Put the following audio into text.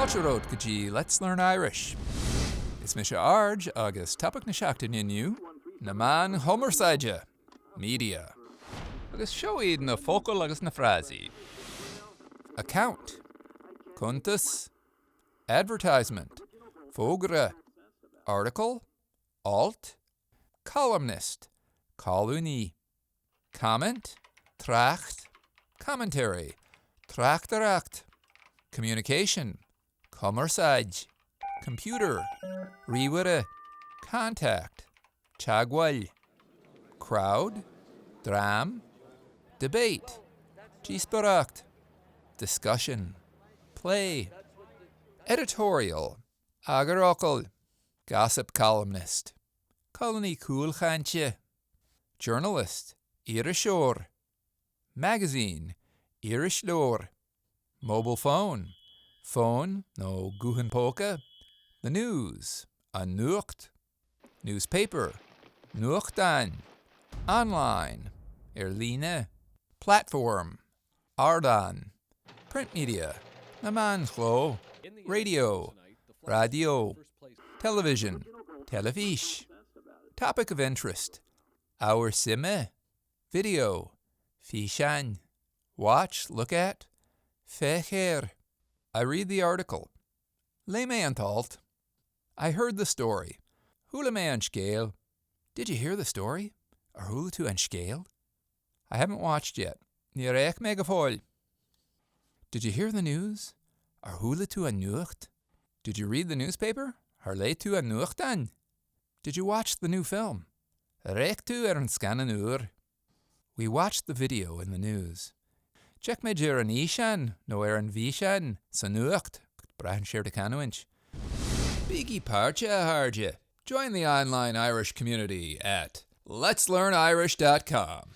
Fáilte romhat go dtí Let's Learn Irish. Is mise Arj agus topaic na seachtaine inniu, na meáin chumarsáide, media. Agus seo iad na focail agus na frásaí. Account, cuntas, advertisement, fógra, article, alt, columnist, colúnaí, comment, trácht, commentary, tráchtaireacht, communication, cumarsáid, computer, ríomhaire, contact, teagmháil, crowd, dream, debate, díospóireacht, discussion, plé, editorial, eagarfhocal, gossip columnist, colúnaí cúlchainte, journalist, iriseoir, magazine, irisleabhar, mobile phone, fón nó guthán póca, the news, an nuacht, newspaper, nuachtán, online, ar líne, platform, ardán, print media, na meáin chló, radio, raidió, television, teilifís, topic of interest, ábhar suime, video, físeán, watch, look at, féach ar. I read the article. Léigh mé an t-alt. I heard the story. Chuala mé an scéal. Did you hear the story? Ar chuala tú an scéal? I haven't watched yet. Níor fhéach mé go fóill. Did you hear the news? Ar chuala tú an nuacht? Did you read the newspaper? Ar léigh tú an nuachtán? Did you watch the new film? Ar fhéach tú ar an scannán úr? We watched the video in the news. D'fhéach muid ar an fhíseán nó ar an bhfíseán sa nuacht, braitheann sé ar do chanúint. Bígí páirteach, a chairde! Join the online Irish community at letslearnirish.com.